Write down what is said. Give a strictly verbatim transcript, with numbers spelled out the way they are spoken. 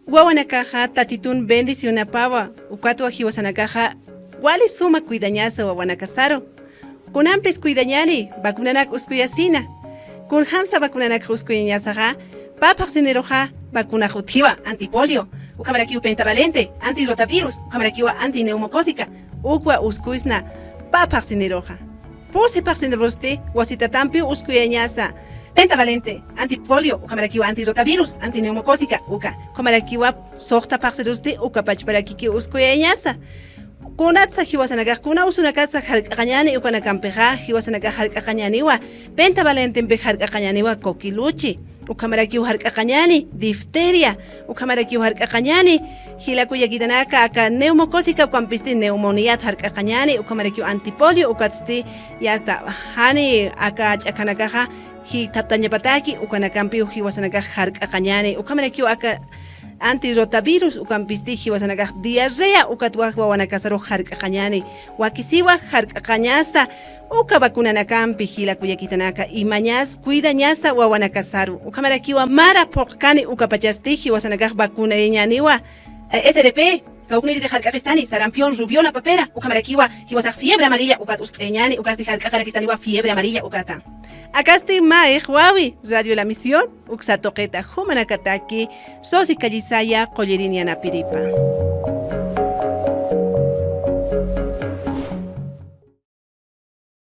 Wawanakaxa tatitun bendicionapawa, ukatwa jiwasanakaxa wali suma cuidañasa wawanakasaru. Kunampis cuidañani, vacunanak uskuyasina. Kunjamsa vacunanak uskuyañasaxa, pä phaxsiniruxa vacunax utjiwa, antipolio, ukhamarakiw pentavalente, antirrotavirus, ukhamarakiwa antineumocósica, ukwa uskuysna pä phaxsiniruxa. Pusi phaxsinirusti wasitatampiw uskuyañasa, pentavalente, antipolio, ukhamarakiwa antirrotavirus, antineumocósica, uka, ukhamarakiwa suxta phaxsirusti uka pachparakikiw uskuyañasa. Kunatsa jiwasanakax, kuna usunakatsa jark'aqañani ukanakampixa, jiwasanakax jark'aqañaniwa, pentavalentempix jark'aqañaniwa coquiluchi, ukhamarakiw jark'aqañani difteria, ukhamarakiw jark'aqañani, jilakullakitanaka, aka neumocósica ukampisti neumoniyat jark'aqañani, ukhamarakiw antipolio, ukatsti yasta jani aka ch'akhanakaxa jithaptañapataki, ukanakampiw jiwasanakax jark'aqañani, ukhamarakiw aka antirrotavirus ukampisti jiwasanakax diarrea, ukatwa wawanakasarux jark'aqañani, wakisiwa jark'aqañasa, uka vacunanakampi jilakullakitanaka, imañas cuidañasa wawanakasaru, ukhamarakiwa mara phuqkani ukapachasti jiwasanakax vacunayañaniwa, eh, S R P, kawkniriti jark'aqistani, sarampión, rubiola, papera, ukhamarakiwa jiwasax fiebre amarilla ukat usk'ayañani, ukasti jark'aqarakistaniwa fiebre amarilla ukata. Akasti mä ixwawi, Radio La Misión, uksa tuqita jumanakataki, Rosy Callisaya, Qullirin Yanapiripa.